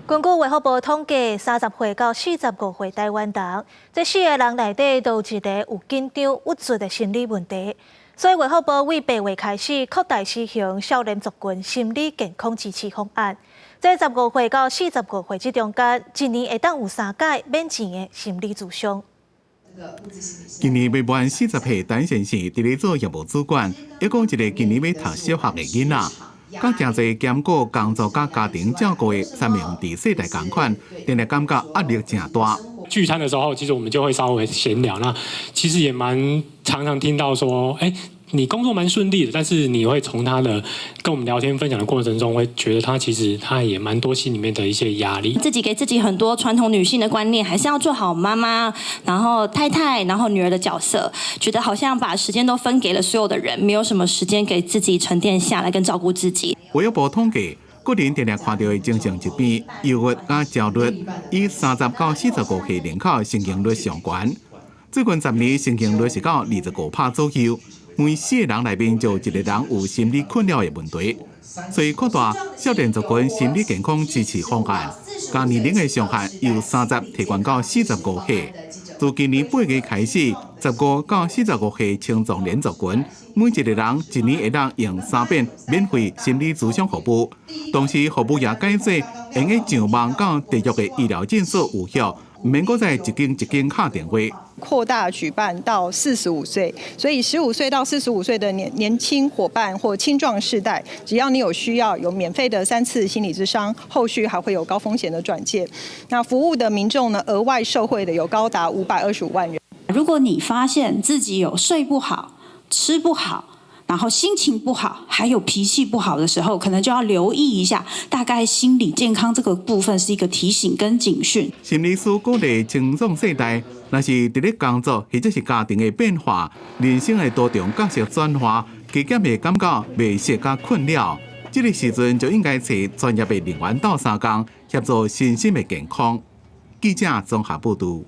根據衛福部統計，30歲到45歲台灣人，這四个人內底都有一个有緊張、鬱卒的心理問題。所以衛福部對8月開始擴大施行少年族群心理健康支持方案。這15歲到45歲這中間，一年會當有三擺免錢的心理諮商。今年未滿40歲，陳先生佇咧做業務主管，抑閣有一个今年欲讀小學的囡仔。佮誠濟兼顧工作佮家庭照顧的三明治世代仝款，定定感覺壓力誠大。聚餐的時候，其實我們就會稍微閒聊，那其實也蠻常常聽到說，欸，你工作蠻順利的，但是你會從他的跟我們聊天分享的過程中，會覺得他其實他也蠻多心裡面的一些壓力。自己給自己很多傳統女性的觀念，還是要做好媽媽，然後太太，然後女兒的角色，覺得好像把時間都分給了所有的人，沒有什麼時間給自己沉澱下來跟照顧自己。衛福部統計，國人定定看著的精神疾病，憂鬱佮焦慮，以30到45歲人口的盛行率上懸。最近10年盛行率是到25趴左右。每四个人內面就有一个人有心理困擾的問題，所以擴大少年族群心理健康支持方案，將年齡的上限由三十提懸到45歲。自今年8月開始，15到45歲青壯年族群，每一个人一年會當用三遍免費心理諮商服務。同時，服務也改做用得上網到預約的醫療診所有效，毋免閣再一間一間敲電話。擴大舉辦到45歲，所以15歲到45歲的年輕夥伴或青壯世代，只要你有需要，有免費的三次心理諮商，後續還會有高風險的轉介。那服務的民眾呢，額外受惠的有高達525萬人。如果你發現自己有睡不好、吃不好，然後心情不好，還有脾氣不好的時候，可能就要留意一下，大概心理健康這個部分是一個提醒跟警訊。心理師鼓勵青壯世代，若是佇咧工作或者是家庭的變化、人生的多重角色轉換，加減會感覺袂適佮困擾，這个時陣就應該揣專業的人員鬥相共，協助身心的健康。記者綜合報導。